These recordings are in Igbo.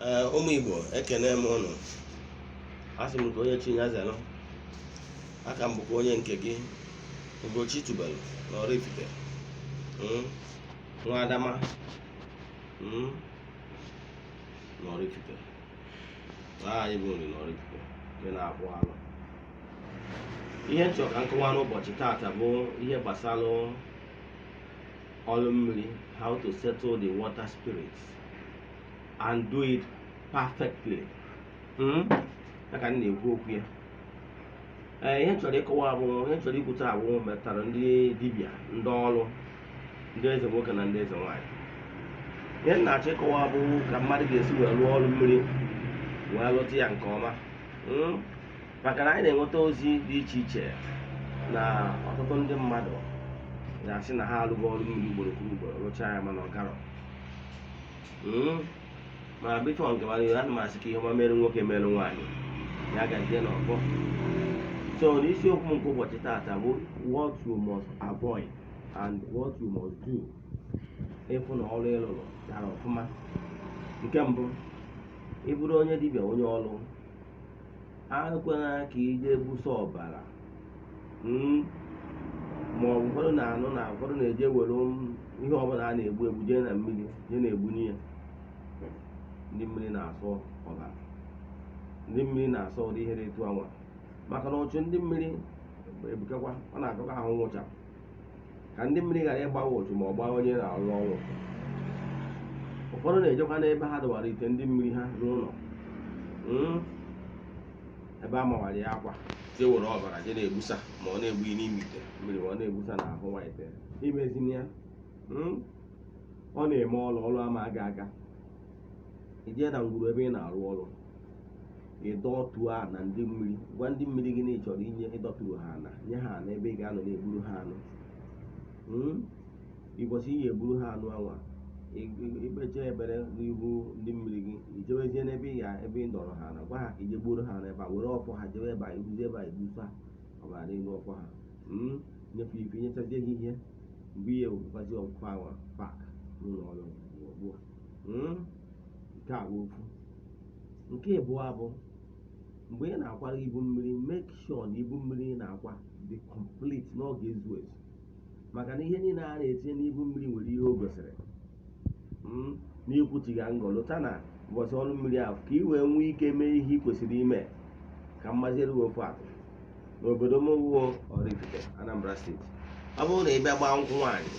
Ee, ụmụ Igbo, ekene m ụnụ. Asị m ka onye chi ya zelụ. Aka m bụkwa onye nke gị, Ugochi tubelu na Oraifite, nwa Adama, na Oraifite. Aha anyị bụ nri na Oraifite nke na-akpụ alụ. Ihe m chọrọ ka m kọwaa n'ụbọchị taata bụ ihe gbasara ọrụ mmiri, how to settle the water spirits and do it perfectly. Ya ka m na-ekwu okwu ya. Ee, ihe m chọrọ ịkọwa bụ, ihe m chọrọ ikwu taa bụ metara ndị dibịa, ndị ọrụ, ndị eze nwoke na ndị eze nwaanyị. Ihe m na-achọ ịkọwa bụ ka mmadụ ga-esi wee rụọ ọrụ mmiri wee lụta ya nke ọma, Maka na anyị na-enweta ozi dị iche iche na ọtụtụ ndị mmadụ ga-asị na ha alụgo ọrụ mmiri ugboro kwuru ugboro, rụchaa ya, mana ọ garọ. Ma before nke mara ihe, ana m asị ka ihe ọma mere nwoke, mere nwaanyị, ya gazie n'ọfọ. So n'isiokwu m nke ụbọchị taata bụ what you must avoid and what you must do ịfụ na ọrụ ịlụrụ gara ọfụma. Nke mbụ, ị bụrụ onye dibịa, onye ọrụ, ekwela ka ije buso ọbara, ma ọ bụ ụfọdụ na-anụ na ụfọdụ na-eje were ihe ọbụla a na-egbu egbu jee na mmiri jee na-egbunye ya. Ndị mmiri na-asọ ọbara, ndị mmiri na-asọ ụdị ihe dị etu anwa, maka na ụchụ ndị mmiri ebukakwa. Ọ na-akọkọ ahụ nwụcha ka ndị mmiri ghara ịgbawa ụchụ ma ọ gbaa onye na-arụ ọrụ. Ụfọdụ na-ejekwa n'ebe ha dọwara ite ndị mmiri ha n'ụlọ, ebe a mawara ya akwa, jee were ọbara jee na-egbusa, ma ọ na-egbu n'ime ite mmiri, ma ọ na-egbusa n'ahụ nwa ite imezini ya. Ọ na-eme ọrụ, ọrụ ama aga aga. Ijee na ngwuru ebe ị na-arụ ọrụ, ịdọtuo ana ndị mmiri, gwa ndị mmiri gị na ị chọrọ inye, ịdọturu ha ana, nye ha ana ebe ị ga-anọ na-egburu ha anụ. Ụbọchị ị ga-egburu ha anụ anwa, ikpecha ekpere n'ihu ndị mmiri gị, ijewezie n'ebe ị ga ebe ị dọrọ ha ana, gwa ha ka ije gburu ha anụ ebe a, were ọfọ ha jewe ebe a, iruzie ebe a, egbusa ọbara n'elu ọfọ ha, nyefe ife, nyechazie ha ihe. Mgbe ihe ewepụkwazi ọfọ anwa pak n'ụlọ ọrụ ugbu a. Nke a bụ ofu. Nke ịbụọ bụ, mgbe ị na-akwara ibu mmiri, make sure na ibu mmiri ị na-akwa dị complete, n'oge ezu ezu, maka na ihe niile a na-etinye n'ibu mmiri nwere ihe o gosiri. N'ikwuchiga ngọ, lụta na ụbọchị ọrụ mmiri ahụ ka ị wee nwee ike mee ihe ị kwesịrị ime. Ka m maziere gị ofu atụ. N'obodo m wuo Oraifite, Anambra Steeti, ọ bụrụ na ị bịa gbaa nkwụ nwaanyị,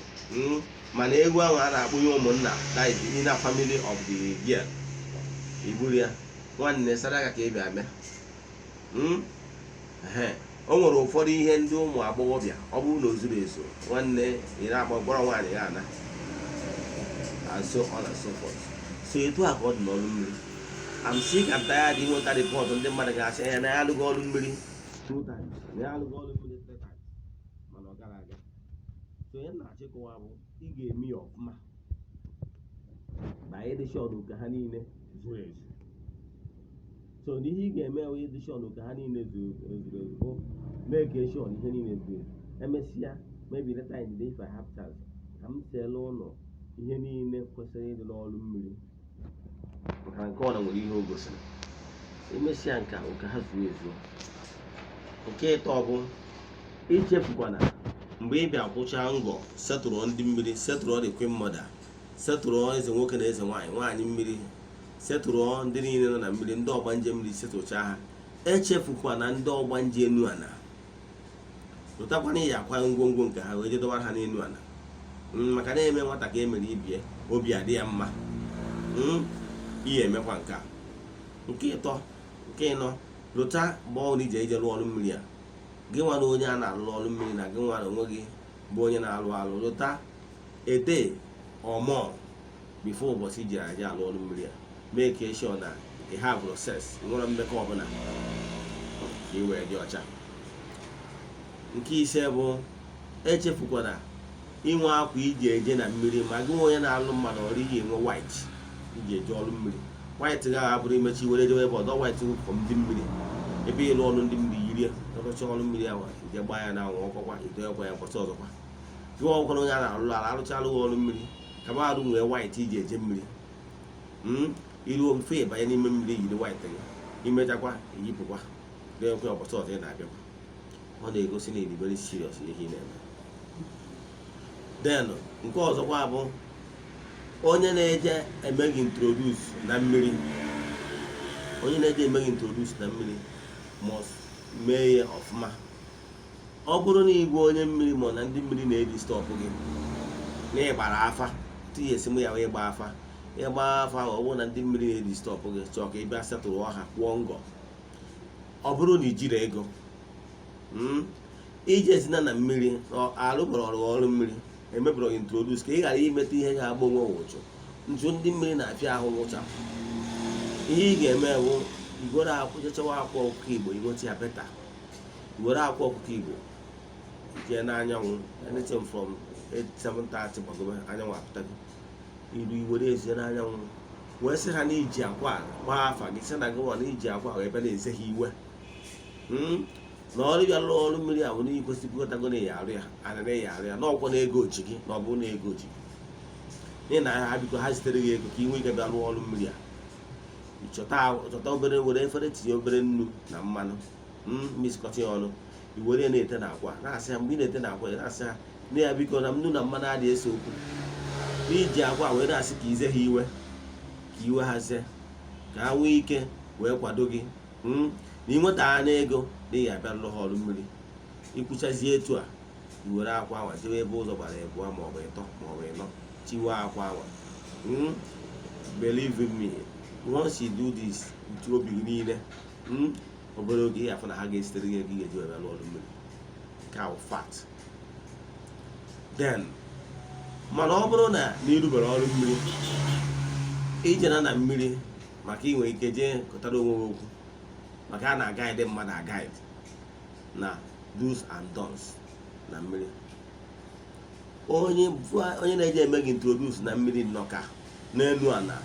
mana egwu ahụ a na-akpụnye ụmụnna, that is the inner family of the girl, iburu ya, nwanne, sadaka ka ị bịa mee. Ehe. O nwere ụfọdụ ihe ndị ụmụ agbọghọbịa, ọ bụrụ na o zuru ezu, nwanne, ị na-akpọ mkpọrọ nwaanyị ya ana, and so on and so forth. So etu a ka ọ dị n'ọrụ mmiri. I'm sick and tired inweta report ndị mmadụ ga-asị ya na ya alụghị ọrụ mmiri two times, na ya alụghị ọrụ mmiri three times, mana ọ gara aga. So ihe m na-achọ ịkọwa bụ, ị ga-eme ya ọfụma ma ịdị sure na ha niile zuru ezu. So n'ihe ị ga-eme bụ ịdị sure na ha niile zuru ezu, bụ make sure na ihe niile zuru ezu. Emesịa, maybe later in the day, if I have chance, ka m seela ụlọ ihe niile kwesịrị ịdị n'ọrụ mmiri, maka na nke ọ na nwere ihe o gosiri. Emesịa nke a, nke ha zuo ezuo. Nke ịtọ bụ, ichefukwana mgbe ị bịa kwụchaa ngọ, setụrụ ndị mmiri, setụrụ the queen mother, setụrụ eze nwoke na eze nwaanyị, nwaanyị mmiri, setụrụ ndị niile nọ na mmiri, ndị ọgbanje mmiri, setụchaa ha, echefukwana ndị ọgbanje enu ana. Lụtakwana ya akwa ngwongwo nke ha wee jedọbara ha n'elu ana, maka na-eme nwata ka e mere ibie, obi adị ya mma. Ihe emekwa nke a. Nke ịtọ, nke ịnọ, lụta mgbe ọbụla ije ije rụọ ọrụ mmiri a, gị nwa na onye a na-alụ ọrụ mmiri na gị nwa na onwe gị bụ onye na-alụ alụ, lụta a day or more before ụbọchị iji aja alụ ọrụ mmiri a, make sure na ị have sex, nwere mmekọ ọbụla, ka ị wee dị ọcha. Nke ise bụ, echefukwana inwe akwa iji eje na mmiri. Ma gị nwe onye na-alụ mmadụ ọrụ, iyi enwe white iji eje ọrụ mmiri. White ga abụrụ imechi were jewe ebe ọdọ, white from ndị mmiri, ebe ịlụ ọrụ ndị mmiri, yiri ọrụcha ọrụ mmiri ahụ, ije gbaa ya n'anwụ, ọkọkwa, idonyekwa ya ụbọchị ọzọkwa. Gị ọkwara onye a na-alụ ala, arụchalụ ọrụ mmiri, kaba arụ nwee white iji eje mmiri. Iruo mfe, ịbanye n'ime mmiri, yiri white gị, imechakwa iyipụkwa, dịkwa ụbọchị ọzọ ị na-abịakwa. Ọ na-egosi na ịdị very serious n'ihe ị na-eme. Then nke ọzọkwa bụ onye na-eje eme gị introduce na mmiri. Onye na-eje eme gị introduce na mmiri must mee ya ọfụma. Ọ bụrụ na igwe onye mmiri ma na ndị mmiri na-eji stop gị na ịgbara afa, tinye esi m ya wee gba afa, ịgba afa, ọ bụrụ na ndị mmiri na-eji stop gị, chọọ ka ị bịa setụrụ ha, kwụọ ngọ, ọ bụrụ na ijiri ego ijezina na mmiri alụbara ọrụ ọrụ mmiri emebụrụ gị introduce, ka ị ghara imeta ihe ga-agba onwe ụchụ nchu. Ndị mmiri na-afịa ahụ nwụchapụ. Ihe ị ga-eme bụ igwere akwụ, chechawa akwa ọkụkọ Igbo, inweta ya better. Were akwa ọkụkọ Igbo jee n'anyanwụ, anything from 7:30 gbagobe, anyanwụ apụtago iru, iwere ezie n'anyanwụ wee sị ha na iji akwa gbaa afa gị, sị na gị nwa na iji akwa wee bịa na-eze ha iwe na ọrụ bịa lụọ ọrụ mmiri a bụ na ikwesịrịgotago na ya arụ ya ana na ya arụ ya n'ọkwọ na ego ochi gị, na ọ bụrụ na ego ochi gị n'ihi na ha biko ha zitere gị ego ka ị nwee ike bịa lụọ ọrụ mmiri a. Chọta chọta obere, were efere tinye obere nnu na mmanụ, mixkọta ya ọnụ, i were ya na-ete na akwa, na-asị ha mgbe ị na-ete na akwa ya, na-asị ha nne ya biko na nnu na mmanụ adịghị ese okwu, n'iji akwa wee na-asị ka ize ha iwe, ka iwe ha ze, ka ha nwee ike wee kwado gị na ịnweta ha n'ego na ị ga-abịa lụrụ ha ọrụ mmiri. Ikwuchazie etu a, i were akwa anwa jebe ebe ụzọ gbara ịbụọ maọbụ ịtọ maọbụ ịnọ, tiwa akwa anwa. Believe in me, once you do this ntu obi gị niile, obere oge ị ga-afụ na ha ga-esitere gị ego ị ga-eji wee bịa lụọ ọrụ mmiri. Nke a wụ fact. Then mana ọ bụrụ na na irubere ọrụ mmiri, ijena na mmiri maka ị nwere ike jee kụtara onwe gị okwu, maka a na-aguide mmadụ aguide na do's and don'ts na mmiri. Onye na-eje eme gị introduce na mmiri nnọka n'elu ala,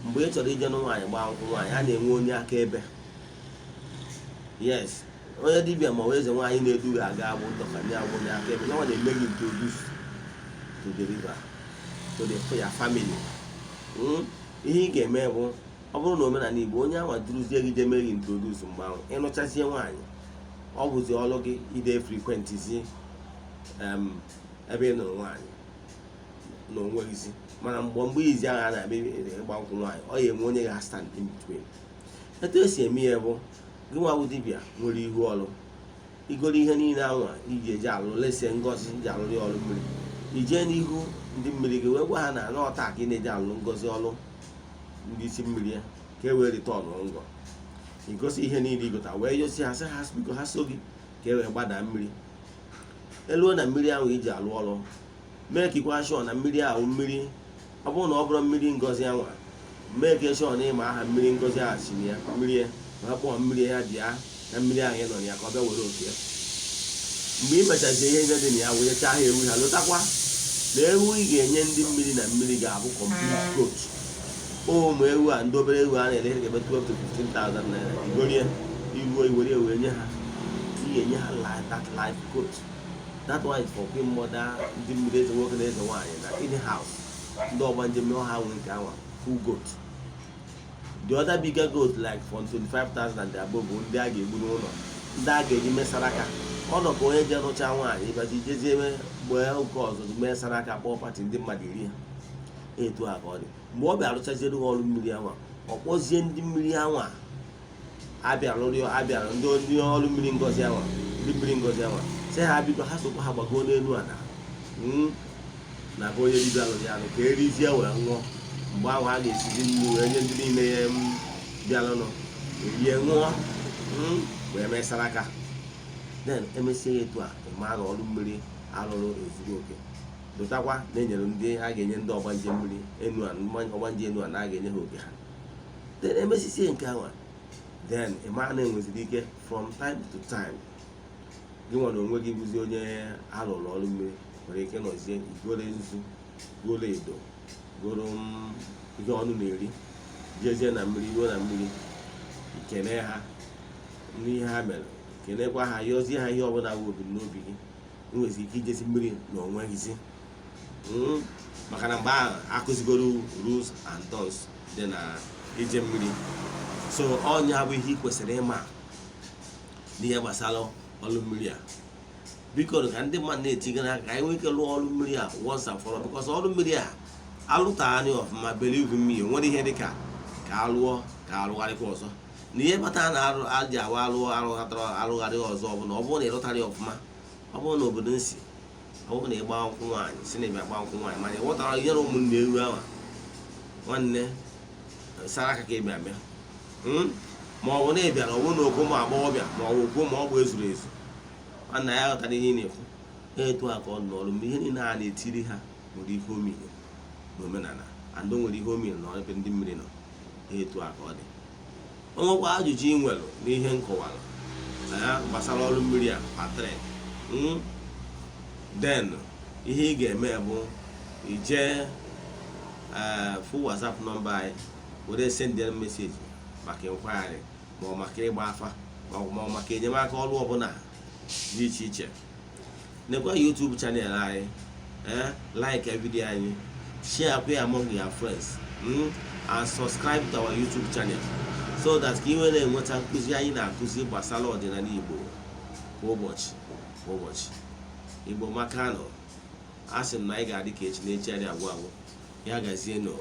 mgbe ị chọrọ ije nụ nwaanyị, gbaa nkwụ nwaanyị, a na-enwe onye akaebe. Yes, onye dibịa ma ọ bụ eze nwaanyị na-edu gị aga bụ ndọka nye abụ onye akaebe ya. Nwa na-eme gị introduce to the river, to the your family. Ihe ị ga-eme bụ, ọ bụrụ na omenala Igbo, onye anwa duruzie gị je mee gị introduce, mgbe ahụ ịnụchazie nwaanyị, ọ bụzi ọlụ gị ide frequentizi ebe ị nụrụ nwaanyị na onweghịzi. Mana mgbe izi ahụ a na-abịa ịgba nkwụ nwaanyị, ọ ya enwe onye ga stand in between. Etu esi eme ya bụ, gị nwa bụ dibịa nwere ihu ọlụ, igoro ihe niile anwa iji eji alụ lesie ngozi iji alụrụ ya ọlụ mmiri, ijee n'ihu ndị mmiri gị wee gwa ha na n'ọta ka ị na-eji alụ ngozi ọlụ ndị isi mmiri ya, ka e wee return ngọ. Igosi ihe niile igota wee yosi ha, sị ha biko ha so gị ka e wee gbadaa mmiri eluo na mmiri ahụ iji alụ ọrụ, mee ka ikwa sure na mmiri ahụ mmiri. Ọ bụrụ na ọ bụrụ mmiri ngozi anwa, mee ka sure na ịma aha mmiri ngozi ahụ si na ya, mmiri ya ma kpọọ mmiri ya bịa na mmiri ahụ ị nọ na ya, ka ọ bịa were oke ya. Mgbe ị mechazie ihe niile dị na ya, wụnyechaa ha ewu ha, lụtakwa na ewu ị ga-enye ndị mmiri na mmiri ga-abụ complete goat. Ụmụ ewu a, ndị obere ewu a na-ere ga-ebe 12 to 15,000 naira. Igorie iruo, iwere ewu enye ha, ị ga-enye ha that live goat. That one is for queen mother, ndị mmiri, eze nwoke na eze nwaanyị na in house, ndị ọgbanje mmiri ha nwe nke anwa, full goat. The other bigger goat, like from 25,000 and above, bụ ndị a ga-egbu n'ụlọ, ndị a ga-eji mee saraka. Ọ nọ ka onye je rụchaa nwaanyị, ịbaji jezie mee gbee nke ọzọ, mee saraka, kpọọ party, ndị mmadụ iri ha. Etu a ka ọ dị. Mgbe ọ bịa rụchaziere ha ọrụ mmiri anwa, ọ kpọzie ndị mmiri anwa abịa rụrụ abịara ndị ọrụ mmiri ngozi anwa, ndị mmiri ngozi anwa, sị ha biko ha sokwa ha gbagoo n'elu ala na be onye dibịa lụrụ ya nụ, ka erizie wee ṅụọ. Mgbe ahụ a ga-esizi nri wee nye ndị niile bịalụnụ, erie ṅụọ, wee mee saraka. Then emesie ya etu a, ịma na ọrụ mmiri alụrụ ezuru oke. Dụtakwa na enyere ndị a ga-enye, ndị ọgbanje mmiri enu a, ọgbanje enu a, na a ga-enye ha oke ha. Then emesisie nke ahụ, then ịma na enweziri ike from time to time, gị nwere onwe gị bụzi onye alụrụ ọrụ mmiri, nwere ike nọzie igoro nzu, goro edo, goro ihe ọnụ na-eri, jezie na mmiri, ruo na mmiri, ikene ha n'ihe ha mere, kenekwa ha, yọzie ha ihe ọbụla bụ ebumnobi gị. Ị nwezi ike ijezi mmiri na onwe gịzi, maka na mgbe ahụ akụzigoro rules and don'ts dị na Ije mmiri. So ọnya bụ ihe ị kwesịrị ịma n'ihe gbasara ọrụ mmiri a. Biko, ka ndị mmadụ na-etigara aka ka anyị nwee ike lụọ ọrụ mmiri a once and for all, because ọrụ mmiri a alụta anyị ọfụma, believe me, nwere ihe dịka ka alụọ ka alụgharịkwa ọzọ. Na ihe kpatara na arụ aji awa alụọ alụgharị ọzọ bụ na ọ bụrụ na ịlụtarị ọfụma, ọ bụrụ na obodo nsi, ọ bụrụ na ịgba nkwụ nwaanyị, si na ịbịa gba nkwụ nwaanyị, mana ịghọtara ihe na ụmụnne ewu ahụ, nwanne, sara aka ka ị bịa bịa. Ma ọ bụ na ị bịara, ọ bụrụ na okwu ụmụ agbọghọbịa ma ọ bụ okwu ma ọ bụ ezuru ezu, nwanna, ya ghọtara ihe ị na-ekwu. Etu a ka ọ nọ ọrụ mgbe ihe niile a na-etiri ha nwere ihe omiri n'omenala, and o nwere ihe omiri na ebe ndị mmiri nọ. Etu a ka ọ dị. O nwekwa ajụjụ ị nwere n'ihe m kọwara ya gbasara ọrụ mmiri a patre, then ihe ị ga-eme bụ ije fụ WhatsApp nọmba anyị were send message maka inquiry, ma ọ maka ịgba afa, ma ọ maka enyemaka ọrụ ọbụla dị iche iche. Nekwa YouTube channel anyị, like video anyị, share kwa among your friends, and subscribe to our YouTube channel so that ka ị nwere enweta nkụzi anyị na-akụzi gbasara ọdịnala Igbo kwa ụbọchị kwa ụbọchị. Igbo maka nọ, a sị m na anyị ga-adị ka echi na echi adị agwụ agwụ. Ya gazie nụ.